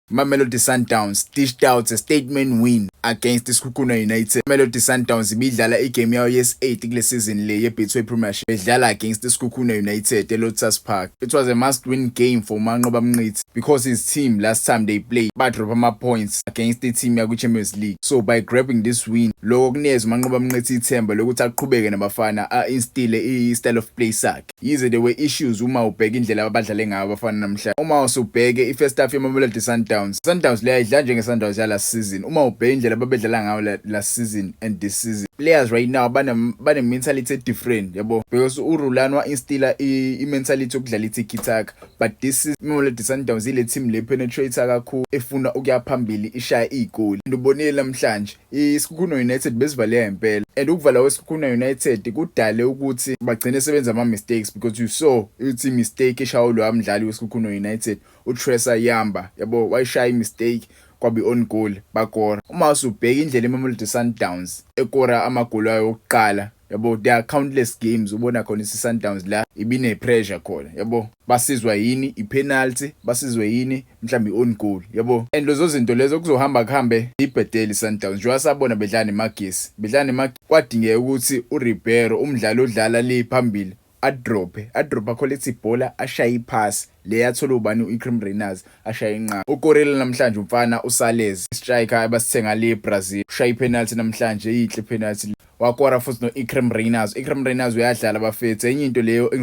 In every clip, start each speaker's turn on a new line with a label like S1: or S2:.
S1: Mamelodi Sundowns dished out a statement win against iSekhukhune United. Mamelodi Sundowns ibidlala igame yayo yesi-8 kule season le ye-Betway Premiership, bedlala against iSekhukhune United eLotus Park. It was a must-win game for Manqoba Mngqithi because his team, last time they played, badrop ama-points against i-team yakwi-Champions League. So by grabbing this win, lokho kunikeza uManqoba Mngqithi ithemba lokuthi aqhubeke nabafana, a-instile i-style of play sakhe. Yize there were issues uma ubheka indlela abadlale ngayo abafana namhlanje. Uma usubheke i-first half yeMamelodi Sundowns, Sundowns leyo ayidlala njenge-Sundowns yalast season. Uma ubheka indlela ababedlala ngayo last season and this season, players right now bane mentality different, yabo, because uRulani wa-instila i-mentality yokudlala i-tiki-taka, but this is Mamelodi Sundowns, ile team le penetrate kakhulu, efuna ukuya phambili, ishaya igoli. And ubonile namhlanje iSekhukhune United besivaleka impela, and ukuvala kweSekhukhune United kudale ukuthi bagcine sebenza ama mistakes, because you saw ukuthi mistake eshawo lo mdlali weSekhukhune United, uTresa Yamba, yabo, wayishaya imistake, kwabe own goal, bakora. Uma usubheka indlela iMamelodi Sundowns ekora amagoli ayo okuqala, yabo, there are countless games ubona khona isi-Sundowns la ibine pressure khona, yabo, basizwa yini ipenalty, basizwe yini mhlawumbe i-own goal, yabo, and lezo zinto lezo kuzohamba kuhambe ibhedele i-Sundowns. Njengoba sabona bedlala neMagesi, bedlala neMagesi, kwadingeka ukuthi uRibeiro, umdlali odlala le phambili, adrope, acollecte ibhola, ashaye ipass le yathola ubani, u-Iqraam Rayners, ashaye inqaba. Ukorile namhlanje umfana uSales, striker abasithenga le Brazil, ushaya ipenalty namhlanje, inhle penalty, wakora futhi no-Iqraam Rayners. Iqraam Rayners uyadlala, bafethu. Enye into leyo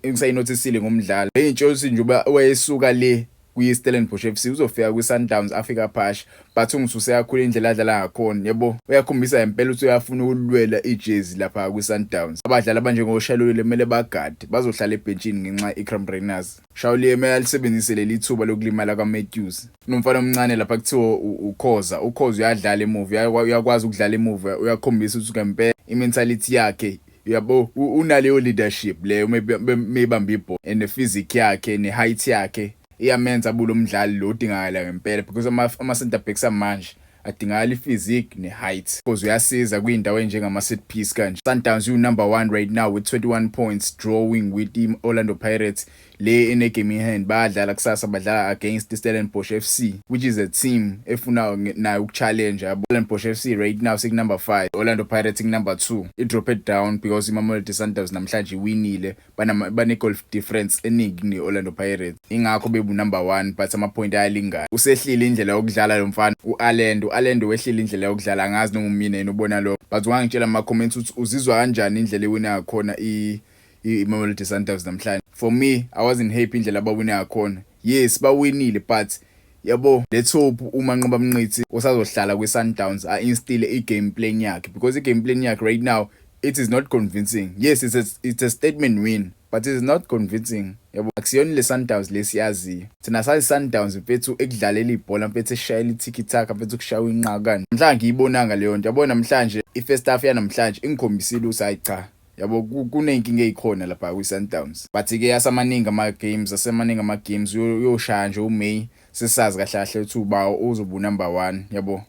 S1: engisayinothisile ngomdlalo, enye ukuthi nje wayesuka le kwi-Stellenbosch FC, uzofika kwi-Sundowns, afika phasha, but ungithuse kakhulu indlela adlala ngakhona, yabo. Uyakhombisa impela ukuthi uyafuna ukulwela ijezi lapha kwi-Sundowns. Abadlali abanjengoShalulile kumele bagade, bazohlala ebhentshini ngenxa ye-Iqraam Rayners. Shaolin kumele alisebenzise leli thuba lokulimala kwaMatthews. Kunomfana omncane lapha kuthiwa uKhoza. UKhoza uyadlala emuva, uyakwazi ukudlala emuva, uyakhombisa ukuthi ngempela i-mentality yakhe, yabo, unaleyo leadership leyo meyibamba ibhola, and the yakhe ne-height yakhe iyamenza abe lo mdlali lo odingakala ngempela, because ama-center backs amanje adingakala i-physique ne-height, because uyasiza kwiy'ndawo ey'njengama-set piece kanje. Sundowns you-number 1 right now with 21 points, drawing with i-Orlando Pirates le ene-game in hand. Bayadlala kusasa, badlala against i-Stellenbosch FC, which is a team efuna nayo ukuchallenge, yabo. Stellenbosch FC right now seku-number 5, Orlando Pirates ku-number 2, i-drop it down because iMamelodi Sundowns namhlanje iwinile, bane-goal difference eningi kune-Orlando Pirates, ingakho bebu number 1, but ama-point ayalingana. Usehlile indlela yokudlala lo mfana u-Allende. U-Allende wehlile indlela yokudlala. Angazi noma umina yena ubona lokho, but ungangitshela ama-comments ukuthi uzizwa kanjani indlela ewina ngakhona i-Mamelodi Sundowns namhlanje. For me, I wasn't happy indlela abawina ngakhona. Yes, bawinile, but yabo, let's hope uManqoba Mngqithi usazohlala kwi-Sundowns, a-instile i-game plan yakhe, because i-game plan yakhe right now, it is not convincing. Yes, it's a statement win, but it is not convincing, yabo. Akusiyona le Sundowns lesiyaziyo thina. Sazi Sundowns, mfethu, ekudlalela ibhola, mfethu, eshayela i-tiki taka, mfethu, kushaya inqaka kanje. Namhlanje ngiyibonanga leyo nto, yabo. Namhlanje i-first half yanamhlanje ingikhombisile ukuthi hayi cha, yabo, kuney'nkinga ey'khona lapha kwi-Sundowns, but-ke asamaningi ama-games, asemaningi ama-games, uyoshaya nje uMay, sesazi kahle kahle ukuthi uba uzoba unumber 1, yabo.